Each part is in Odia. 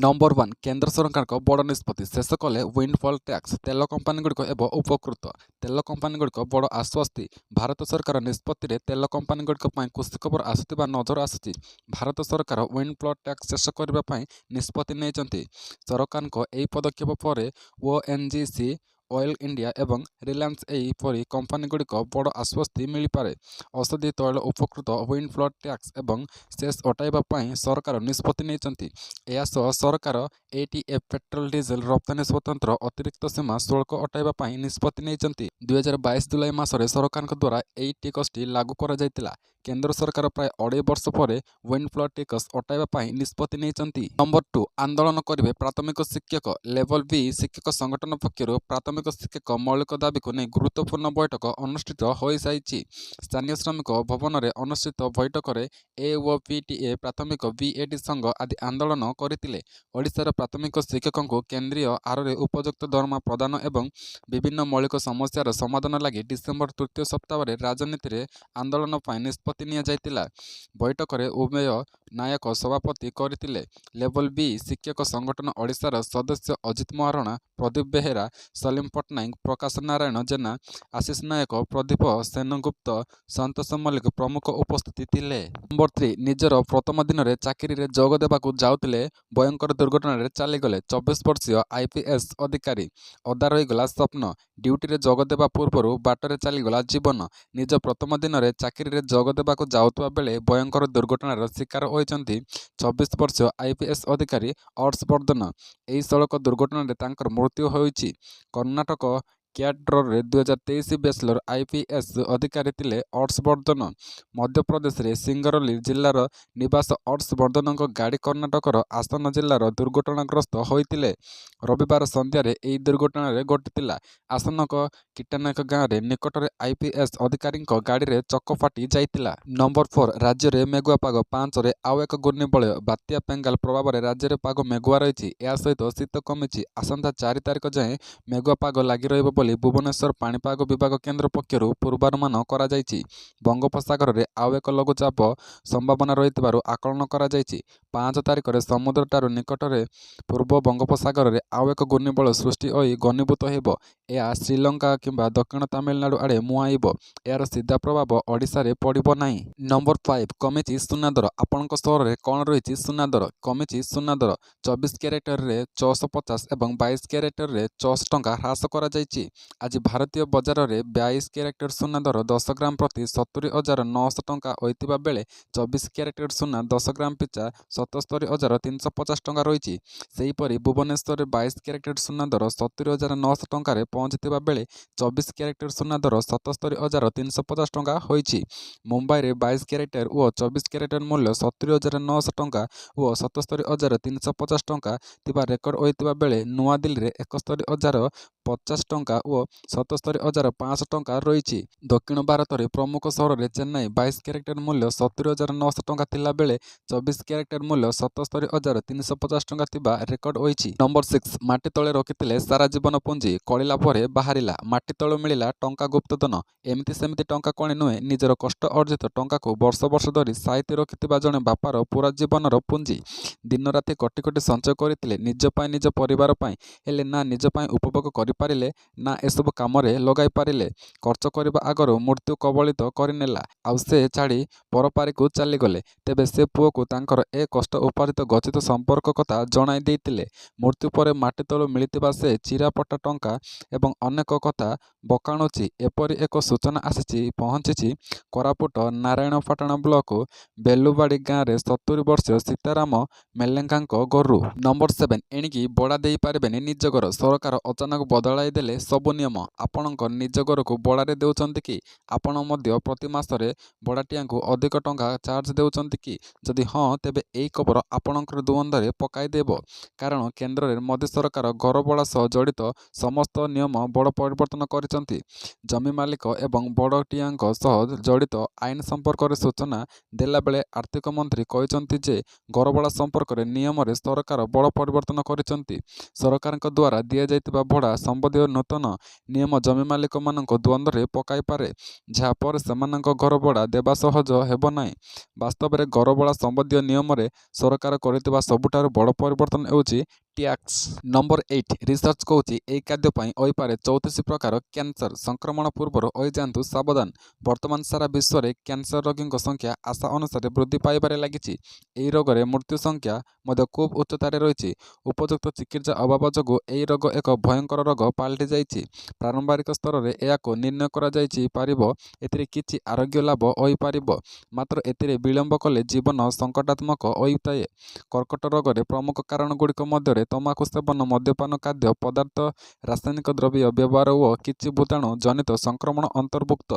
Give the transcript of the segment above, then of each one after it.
ନମ୍ବର 1, କେନ୍ଦ୍ର ସରକାରଙ୍କ ବଡ଼ ନିଷ୍ପତ୍ତି, ଶେଷ କଲେ ୱିଣ୍ଡଫଲ୍ ଟ୍ୟାକ୍ସ, ତେଲ କମ୍ପାନୀଗୁଡ଼ିକ ହେବ ଉପକୃତ। ତେଲ କମ୍ପାନୀଗୁଡ଼ିକ ବଡ଼ ଆଶ୍ୱସ୍ତି। ଭାରତ ସରକାର ନିଷ୍ପତ୍ତିରେ ତେଲ କମ୍ପାନୀଗୁଡ଼ିକ ପାଇଁ ଖୁସି ଖବର ଆସୁଥିବା ନଜର ଆସୁଛି। ଭାରତ ସରକାର ୱିଣ୍ଡଫଲ୍ ଟ୍ୟାକ୍ସ ଶେଷ କରିବା ପାଇଁ ନିଷ୍ପତ୍ତି ନେଇଛନ୍ତି। ସରକାରଙ୍କ ଏହି ପଦକ୍ଷେପ ପରେ ଓଏନ୍ଜିସି, ଅଏଲ୍ ଇଣ୍ଡିଆ ଏବଂ ରିଲାଏନ୍ସ ଏହି ପରି କମ୍ପାନୀଗୁଡ଼ିକ ବଡ଼ ଆଶ୍ୱସ୍ତି ମିଳିପାରେ। ଅଶୋଧିତ ତୈଳ ଉପକୃତ ୱିଣ୍ଡଫଲ୍ ଟ୍ୟାକ୍ସ ଏବଂ ସେସ୍ ହଟାଇବା ପାଇଁ ସରକାର ନିଷ୍ପତ୍ତି ନେଇଛନ୍ତି। ଏହା ସହ ସରକାର ଏଟିଏଫ୍ ପେଟ୍ରୋଲ ଡିଜେଲ ରପ୍ତାନୀ ସ୍ୱତନ୍ତ୍ର ଅତିରିକ୍ତ ସୀମା ଶୁଳ୍କ ହଟାଇବା ପାଇଁ ନିଷ୍ପତ୍ତି ନେଇଛନ୍ତି। 2022 ଜୁଲାଇ ମାସରେ ସରକାରଙ୍କ ଦ୍ୱାରା ଏହି ଟିକସଟି ଲାଗୁ କରାଯାଇଥିଲା। କେନ୍ଦ୍ର ସରକାର ପ୍ରାୟ 2.5 ବର୍ଷ ପରେ ୱିଣ୍ଡଫଲ୍ ଟିକସ ହଟାଇବା ପାଇଁ ନିଷ୍ପତ୍ତି ନେଇଛନ୍ତି। ନମ୍ବର 2, ଆନ୍ଦୋଳନ କରିବେ ପ୍ରାଥମିକ ଶିକ୍ଷକ। ଲେଭଲ ବି ଶିକ୍ଷକ ସଂଗଠନ ପକ୍ଷରୁ ପ୍ରାଥମିକ ଶିକ୍ଷକ ମୌଳିକ ଦାବିକୁ ନେଇ ଗୁରୁତ୍ୱପୂର୍ଣ୍ଣ ବୈଠକ ଅନୁଷ୍ଠିତ ହୋଇଯାଇଛି। ସ୍ଥାନୀୟ ଶ୍ରମିକ ଭବନରେ ଅନୁଷ୍ଠିତ ବୈଠକରେ ଏ ଓ ପି ଟି ଏ, ପ୍ରାଥମିକ ବିଏଡ୍ ସଂଘ ଆଦି ଆନ୍ଦୋଳନ କରିଥିଲେ। ଓଡ଼ିଶାର ପ୍ରାଥମିକ ଶିକ୍ଷକଙ୍କୁ କେନ୍ଦ୍ରୀୟ ହାରରେ ଉପଯୁକ୍ତ ଦରମା ପ୍ରଦାନ ଏବଂ ବିଭିନ୍ନ ମୌଳିକ ସମସ୍ୟାର ସମାଧାନ ଲାଗି ଡିସେମ୍ବର ତୃତୀୟ ସପ୍ତାହରେ ରାଜଧାନୀରେ ଆନ୍ଦୋଳନ ପାଇଁ ନିଷ୍ପତ୍ତି ନିଆଯାଇଥିଲା। ବୈଠକରେ ଉମେୟ ନାୟକ ସଭାପତି କରିଥିଲେ। ଲେଭଲ ବି ଶିକ୍ଷକ ସଂଗଠନ ଓଡ଼ିଶାର ସଦସ୍ୟ ଅଜିତ ମହାରଣା, ପ୍ରଦୀପ ବେହେରା, ସଲିମ ପଟ୍ଟନାୟକ, ପ୍ରକାଶ ନାରାୟଣ ଜେନା, ଆଶିଷ ନାୟକ, ପ୍ରଦୀପ ସେନଗୁପ୍ତ, ସନ୍ତୋଷ ମଲ୍ଲିକ ପ୍ରମୁଖ ଉପସ୍ଥିତ ଥିଲେ। ନମ୍ବର 3, ନିଜର ପ୍ରଥମ ଦିନରେ ଚାକିରିରେ ଯୋଗ ଦେବାକୁ ଯାଉଥିଲେ, ଭୟଙ୍କର ଦୁର୍ଘଟଣାରେ ଚାଲିଗଲେ 24 ବର୍ଷୀୟ ଆଇପିଏସ୍ ଅଧିକାରୀ। ଅଧା ରହିଗଲା ସ୍ୱପ୍ନ। ଡ୍ୟୁଟିରେ ଯୋଗ ଦେବା ପୂର୍ବରୁ ବାଟରେ ଚାଲିଗଲା ଜୀବନ। ନିଜ ପ୍ରଥମ ଦିନରେ ଚାକିରିରେ ଯୋଗ ଦେବାକୁ ଯାଉଥିବା ବେଳେ ଭୟଙ୍କର ଦୁର୍ଘଟଣାର ଶିକାର ହୋଇଛନ୍ତି 24 ବର୍ଷୀୟ ଆଇପିଏସ୍ ଅଧିକାରୀ ହର୍ଷବର୍ଦ୍ଧନ। ଏହି ସଡ଼କ ଦୁର୍ଘଟଣାରେ ତାଙ୍କର ମୃତ୍ୟୁ ହୋଇଛି। କର୍ଣ୍ଣାଟକ କ୍ୟାଡରରେ 2023 ବ୍ୟାଚ୍ର ଆଇପିଏସ୍ ଅଧିକାରୀ ଥିଲେ ହର୍ଷବର୍ଦ୍ଧନ। ମଧ୍ୟପ୍ରଦେଶରେ ସିଙ୍ଗରଲି ଜିଲ୍ଲାର ନିବାସୀ ହର୍ଷବର୍ଦ୍ଧନଙ୍କ ଗାଡ଼ି କର୍ଣ୍ଣାଟକର ହାସନ ଜିଲ୍ଲାର ଦୁର୍ଘଟଣାଗ୍ରସ୍ତ ହୋଇଥିଲେ। ରବିବାର ସନ୍ଧ୍ୟାରେ ଏହି ଦୁର୍ଘଟଣାରେ ଘଟିଥିଲା। ହାସନଙ୍କ କିଟାନାକ ଗାଁରେ ନିକଟରେ ଆଇପିଏସ୍ ଅଧିକାରୀଙ୍କ ଗାଡ଼ିରେ ଚକ ଫାଟି ଯାଇଥିଲା। ନମ୍ବର 4, ରାଜ୍ୟରେ ମେଘୁଆ ପାଗ, 5ରେ ଆଉ ଏକ ଘୂର୍ଣ୍ଣିବଳୟ ବାତ୍ୟା ଫେଙ୍ଗାଲ ପ୍ରଭାବରେ ରାଜ୍ୟରେ ପାଗ ମେଘୁଆ ରହିଛି। ଏହା ସହିତ ଶୀତ କମିଛି। ଆସନ୍ତା 4 ତାରିଖ ଯାଏଁ ମେଘୁଆ ପାଗ ଲାଗି ରହିବ ବୋଲି ଭୁବନେଶ୍ୱର ପାଣିପାଗ ବିଭାଗ କେନ୍ଦ୍ର ପକ୍ଷରୁ ପୂର୍ବାନୁମାନ କରାଯାଇଛି। ବଙ୍ଗୋପସାଗରରେ ଆଉ ଏକ ଲଘୁଚାପ ସମ୍ଭାବନା ରହିଥିବାରୁ ଆକଳନ କରାଯାଇଛି। 5 ତାରିଖରେ ସମୁଦ୍ରଠାରୁ ନିକଟରେ ପୂର୍ବ ବଙ୍ଗୋପସାଗରରେ ଆଉ ଏକ ଘୂର୍ଣ୍ଣିବଳୟ ସୃଷ୍ଟି ହୋଇ ଘନୀଭୂତ ହେବ। ଏହା ଶ୍ରୀଲଙ୍କା କିମ୍ବା ଦକ୍ଷିଣ ତାମିଲନାଡୁ ଆଡ଼େ ମୁହାଁଇବ। ଏହାର ସିଧା ପ୍ରଭାବ ଓଡ଼ିଶାରେ ପଡ଼ିବ ନାହିଁ। ନମ୍ବର 5, କମିଛି ସୁନା ଦର। ଆପଣଙ୍କ ସହରରେ କ'ଣ ରହିଛି ସୁନା ଦର? କମିଛି ସୁନା ଦର। 24 କ୍ୟାରେଟରେ 650 ଏବଂ 22 କ୍ୟାରେଟରେ 600 ଟଙ୍କା ହ୍ରାସ କରାଯାଇଛି। ଆଜି ଭାରତୀୟ ବଜାରରେ 22 କ୍ୟାରେଟ ସୁନା ଦର 10 ଗ୍ରାମ ପ୍ରତି 70,900 ଟଙ୍କା ହୋଇଥିବା ବେଳେ 24 କ୍ୟାରେଟ ସୁନା 10 ଗ୍ରାମ ପିଛା 77,350 ଟଙ୍କା ରହିଛି। ସେହିପରି ଭୁବନେଶ୍ୱରରେ 22 କ୍ୟାରେଟ ସୁନା ଦର 70,900 ଟଙ୍କାରେ ପହଞ୍ଚିଥିବା ବେଳେ 24 କ୍ୟାରେଟ ସୁନା ଦର 77,350 ଟଙ୍କା ହୋଇଛି। ମୁମ୍ବାଇରେ 22 କ୍ୟାରେଟ ଓ 24 କ୍ୟାରେଟ ମୂଲ୍ୟ 70,900 ଟଙ୍କା ଓ 77,350 ଟଙ୍କା ଥିବା ରେକର୍ଡ ହୋଇଥିବା ବେଳେ ନୂଆଦିଲ୍ଲୀରେ 71,050 ଟଙ୍କା ଓ 77,500 ଟଙ୍କା ରହିଛି। ଦକ୍ଷିଣ ଭାରତରେ ପ୍ରମୁଖ ସହରରେ ଚେନ୍ନାଇ 22 କ୍ୟାରେଟ ମୂଲ୍ୟ 70,900 ଟଙ୍କା ଥିଲା ବେଳେ 24 କ୍ୟାରେଟ ମୂଲ୍ୟ 77,350 ଟଙ୍କା ଥିବା ରେକର୍ଡ ହୋଇଛି। ନମ୍ବର 6, ମାଟି ତଳେ ରଖିଥିଲେ ସାରା ଜୀବନ ପୁଞ୍ଜି, ଖୋଳିଲା ପରେ ବାହାରିଲା। ମାଟି ତଳୁ ମିଳିଲା ଟଙ୍କା ଗୁପ୍ତଧନ। ଏମିତି ସେମିତି ଟଙ୍କା କଣି ନୁହେଁ, ନିଜର କଷ୍ଟ ଅର୍ଜିତ ଟଙ୍କାକୁ ବର୍ଷ ବର୍ଷ ଧରି ସାଇତି ରଖିଥିବା ଜଣେ ବାପାର ପୁରା ଜୀବନର ପୁଞ୍ଜି। ଦିନରାତି କୋଟି କୋଟି ସଞ୍ଚୟ କରିଥିଲେ ନିଜ ପାଇଁ, ନିଜ ପରିବାର ପାଇଁ। ହେଲେ ନା ନିଜ ପାଇଁ ଉପଭୋଗ କରିପାରିଲେ, ନା ଏସବୁ କାମରେ ଲଗାଇ ପାରିଲେ। ଖର୍ଚ୍ଚ କରିବା ଆଗରୁ ମୃତ୍ୟୁ କବଳିତ କରିନେଲା। ଆଉ ସେ ଛାଡ଼ି ପରପାରିକୁ ଚାଲିଗଲେ। ତେବେ ସେ ପୁଅକୁ ତାଙ୍କର ଏ କଷ୍ଟ ଉପାର୍ଜିତ ଗଚ୍ଛିତ ସମ୍ପତ୍ତି କଥା ଜଣାଇ ଦେଇଥିଲେ। ମୃତ୍ୟୁ ପରେ ମାଟି ତଳୁ ମିଳିଥିବା ସେ ଚିରାଫଟା ଟଙ୍କା ଏବଂ ଅନେକ କଥା ବଖାଣୁଛି। ଏପରି ଏକ ସୂଚନା ଆସିଛି ପହଞ୍ଚିଛି କୋରାପୁଟ ନାରାୟଣପାଟଣା ବ୍ଲକ ବେଲୁବାଡ଼ି ଗାଁରେ 70 ବର୍ଷୀୟ ସୀତାରାମ ମେଲେଙ୍କାଙ୍କ ଘରୁ। ନମ୍ବର 7, ଏଣିକି ଭଡ଼ା ଦେଇପାରିବେନି ନିଜ ଘର। ସରକାର ଅଚାନକ ବଦଳାଇ ଦେଲେ ସବୁ ନିୟମ। ଆପଣଙ୍କ ନିଜ ଘରକୁ ଭଡ଼ାରେ ଦେଉଛନ୍ତି କି? ଆପଣ ମଧ୍ୟ ପ୍ରତି ମାସରେ ଭଡ଼ାଟିଆଙ୍କୁ ଅଧିକ ଟଙ୍କା ଚାର୍ଜ ଦେଉଛନ୍ତି କି? ଯଦି ହଁ, ତେବେ ଏହି ଖବର ଆପଣଙ୍କର ଦ୍ୱନ୍ଦ୍ୱରେ ପକାଇଦେବ। କାରଣ କେନ୍ଦ୍ରରେ ମୋଦି ସରକାର ଘର ଭଡ଼ା ସହ ଜଡ଼ିତ ସମସ୍ତ ନିୟମ ବଡ଼ ପରିବର୍ତ୍ତନ କରିଛନ୍ତି। ଜମି ମାଲିକ ଏବଂ ଭଡ଼ାଟିଆଙ୍କ ସହ ଜଡ଼ିତ ଆଇନ ସମ୍ପର୍କରେ ସୂଚନା ଦେଲାବେଳେ ଆର୍ଥିକ ମନ୍ତ୍ରୀ କହିଛନ୍ତି ଯେ ଘର ଭଡ଼ା ସମ୍ପର୍କରେ ନିୟମରେ ସରକାର ବଡ଼ ପରିବର୍ତ୍ତନ କରିଛନ୍ତି। ସରକାରଙ୍କ ଦ୍ୱାରା ଦିଆଯାଇଥିବା ଭଡ଼ା ସମ୍ପର୍କରେ ସମ୍ବନ୍ଧୀୟ ନୂତନ ନିୟମ ଜମି ମାଲିକମାନଙ୍କୁ ଦ୍ୱନ୍ଦ୍ୱରେ ପକାଇପାରେ, ଯାହା ପରେ ସେମାନଙ୍କ ଘର ଭଡ଼ା ଦେବା ସହଜ ହେବ ନାହିଁ। ବାସ୍ତବରେ ଘର ଭଡ଼ା ସମ୍ବନ୍ଧୀୟ ନିୟମରେ ସରକାର କରିଥିବା ସବୁଠାରୁ ବଡ଼ ପରିବର୍ତ୍ତନ ହେଉଛି ଟ୍ୟାକ୍ସ। ନମ୍ବର 8, ରିସର୍ଚ୍ଚ କହୁଛି ଏହି ଖାଦ୍ୟ ପାଇଁ ହୋଇପାରେ 34 ପ୍ରକାର କ୍ୟାନ୍ସର, ସଂକ୍ରମଣ ପୂର୍ବରୁ ହୋଇଯାଆନ୍ତୁ ସାବଧାନ। ବର୍ତ୍ତମାନ ସାରା ବିଶ୍ୱରେ କ୍ୟାନ୍ସର ରୋଗୀଙ୍କ ସଂଖ୍ୟା ଆଶା ଅନୁସାରେ ବୃଦ୍ଧି ପାଇବାରେ ଲାଗିଛି। ଏହି ରୋଗରେ ମୃତ୍ୟୁ ସଂଖ୍ୟା ମଧ୍ୟ ଖୁବ୍ ଉଚ୍ଚତାରେ ରହିଛି। ଉପଯୁକ୍ତ ଚିକିତ୍ସା ଅଭାବ ଯୋଗୁଁ ଏହି ରୋଗ ଏକ ଭୟଙ୍କର ରୋଗ ପାଲଟି ଯାଇଛି। ପ୍ରାରମ୍ଭିକ ସ୍ତରରେ ଏହାକୁ ନିର୍ଣ୍ଣୟ କରାଯାଇ ପାରିବ, ଏଥିରେ କିଛି ଆରୋଗ୍ୟ ଲାଭ ହୋଇପାରିବ। ମାତ୍ର ଏଥିରେ ବିଳମ୍ବ କଲେ ଜୀବନ ସଙ୍କଟାତ୍ମକ ହୋଇଥାଏ। କର୍କଟ ରୋଗରେ ପ୍ରମୁଖ କାରଣଗୁଡ଼ିକ ମଧ୍ୟରେ ତମାଖୁ ସେବନ, ମଦ୍ୟପାନ, ଖାଦ୍ୟ ପଦାର୍ଥ, ରାସାୟନିକ ଦ୍ରବ୍ୟ ବ୍ୟବହାର ଓ କିଛି ଭୂତାଣୁ ଜନିତ ସଂକ୍ରମଣ ଅନ୍ତର୍ଭୁକ୍ତ।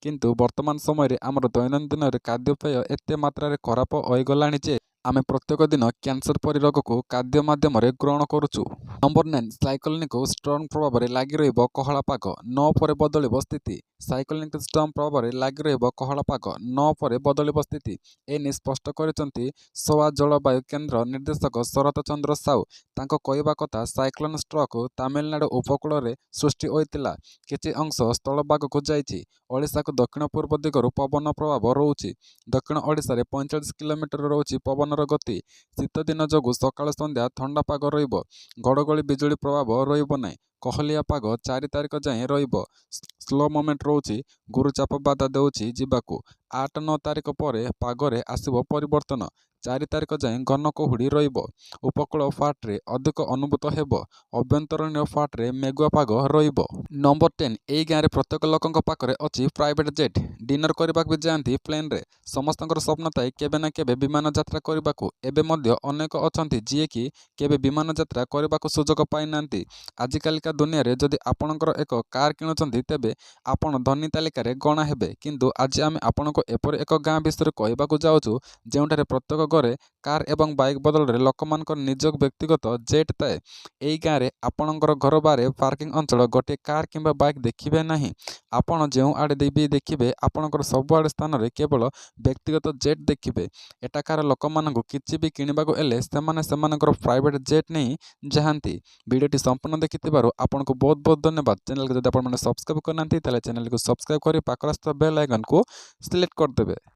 କିନ୍ତୁ ବର୍ତ୍ତମାନ ସମୟରେ ଆମର ଦୈନନ୍ଦିନରେ ଖାଦ୍ୟପେୟ ଏତେ ମାତ୍ରାରେ ଖରାପ ହୋଇଗଲାଣି ଯେ ଆମେ ପ୍ରତ୍ୟେକ ଦିନ କ୍ୟାନ୍ସର ପରି ରୋଗକୁ ଖାଦ୍ୟ ମାଧ୍ୟମରେ ଗ୍ରହଣ କରୁଛୁ। ନମ୍ବର 9, ସାଇକ୍ଲୋନିକ୍ ଷ୍ଟର୍ମ ପ୍ରଭାବରେ ଲାଗି ରହିବ କୋହଲା ପାଗ, 9 ପରେ ବଦଳିବ ସ୍ଥିତି। ସାଇକ୍ଲୋନିକ୍ ଷ୍ଟର୍ମ ପ୍ରଭାବରେ ଲାଗି ରହିବ କୋହଲା ପାଗ, 9 ପରେ ବଦଳିବ ସ୍ଥିତି। ଏନେଇ ସ୍ପଷ୍ଟ କରିଛନ୍ତି ସୋଆ ଜଳବାୟୁ କେନ୍ଦ୍ର ନିର୍ଦ୍ଦେଶକ ଶରତ ଚନ୍ଦ୍ର ସାହୁ। ତାଙ୍କ କହିବା କଥା, ସାଇକ୍ଲୋନ୍ ଟ୍ରଫ୍ ତାମିଲନାଡୁ ଉପକୂଳରେ ସୃଷ୍ଟି ହୋଇଥିଲା। କିଛି ଅଂଶ ସ୍ଥଳଭାଗକୁ ଯାଇଛି। ଓଡ଼ିଶାକୁ ଦକ୍ଷିଣ ପୂର୍ବ ଦିଗରୁ ପବନ ପ୍ରଭାବ ରହୁଛି। ଦକ୍ଷିଣ ଓଡ଼ିଶାରେ 45 କିଲୋମିଟର ରହୁଛି ପବନର ଗତି। ଶୀତ ଦିନ ଯୋଗୁଁ ସକାଳ ସନ୍ଧ୍ୟା ଥଣ୍ଡା ପାଗ ରହିବ। ଘଡ଼ଘଡ଼ି ବିଜୁଳି ପ୍ରଭାବ ରହିବ ନାହିଁ। କୋହଲିଆ ପାଗ 4 ତାରିଖ ଯାଏଁ ରହିବ। ସ୍ଲୋ ମୁଭମେଣ୍ଟ ରହୁଛି। ଗୁରୁଚାପ ବାଧା ଦେଉଛି ଯିବାକୁ। 8, 9 ତାରିଖ ପରେ ପାଗରେ ଆସିବ ପରିବର୍ତ୍ତନ। 4 ତାରିଖ ଯାଏଁ ଘନ କୁହୁଡ଼ି ରହିବ। ଉପକୂଳ ପାଟରେ ଅଧିକ ଅନୁଭୂତ ହେବ। ଆଭ୍ୟନ୍ତରୀଣ ପାଟରେ ମେଘୁଆ ପାଗ ରହିବ। ନମ୍ବର 10, ଏହି ଗାଁରେ ପ୍ରତ୍ୟେକ ଲୋକଙ୍କ ପାଖରେ ଅଛି ପ୍ରାଇଭେଟ୍ ଜେଟ୍, ଡିନର କରିବାକୁ ବି ଯାଆନ୍ତି ପ୍ଲେନ୍ରେ। ସମସ୍ତଙ୍କର ସ୍ୱପ୍ନ ଥାଏ କେବେ ନା କେବେ ବିମାନ ଯାତ୍ରା କରିବାକୁ। ଏବେ ମଧ୍ୟ ଅନେକ ଅଛନ୍ତି, ଯିଏକି କେବେ ବିମାନ ଯାତ୍ରା କରିବାକୁ ସୁଯୋଗ ପାଇନାହାନ୍ତି। ଆଜିକାଲିକା ଦୁନିଆରେ ଯଦି ଆପଣଙ୍କର ଏକ କାର୍ କିଣୁଛନ୍ତି, ତେବେ ଆପଣ ଧନୀ ତାଲିକାରେ ଗଣା ହେବେ। କିନ୍ତୁ ଆଜି ଆମେ ଆପଣଙ୍କୁ ଏପରି ଏକ ଗାଁ ବିଷୟରେ କହିବାକୁ ଯାଉଛୁ, ଯେଉଁଠାରେ ପ୍ରତ୍ୟେକ ଘରେ କାର୍ ଏବଂ ବାଇକ୍ ବଦଳରେ ଲୋକମାନଙ୍କର ନିଜ ବ୍ୟକ୍ତିଗତ ଜେଟ୍ ଥାଏ। ଏହି ଗାଁରେ ଆପଣଙ୍କର ଘର ବାହାରେ ପାର୍କିଂ ଅଞ୍ଚଳ ଗୋଟିଏ କାର୍ କିମ୍ବା ବାଇକ୍ ଦେଖିବେ ନାହିଁ। ଆପଣ ଯେଉଁ ଆଡ଼େ ବି ଦେଖିବେ, ଆପଣଙ୍କର ସବୁଆଡ଼େ ସ୍ଥାନରେ କେବଳ ବ୍ୟକ୍ତିଗତ ଜେଟ୍ ଦେଖିବେ। ଏଠାକାର ଲୋକମାନଙ୍କୁ କିଛି ବି କିଣିବାକୁ ହେଲେ ସେମାନେ ସେମାନଙ୍କର ପ୍ରାଇଭେଟ୍ ଜେଟ୍ ନେଇ ଯାଆନ୍ତି। ଭିଡ଼ିଓଟି ସମ୍ପୂର୍ଣ୍ଣ ଦେଖିଥିବାରୁ ଆପଣଙ୍କୁ ବହୁତ ବହୁତ ଧନ୍ୟବାଦ। ଚ୍ୟାନେଲକୁ ଯଦି ଆପଣମାନେ ସବସ୍କ୍ରାଇବ୍ କରିନାହାନ୍ତି, ତାହେଲେ ଚ୍ୟାନେଲକୁ ସବସ୍କ୍ରାଇବ୍ କରି ପାଖରେ ଆସୁଥିବା ବେଲ୍ ଆଇକନ୍କୁ ସିଲେକ୍ଟ କରିଦେବେ।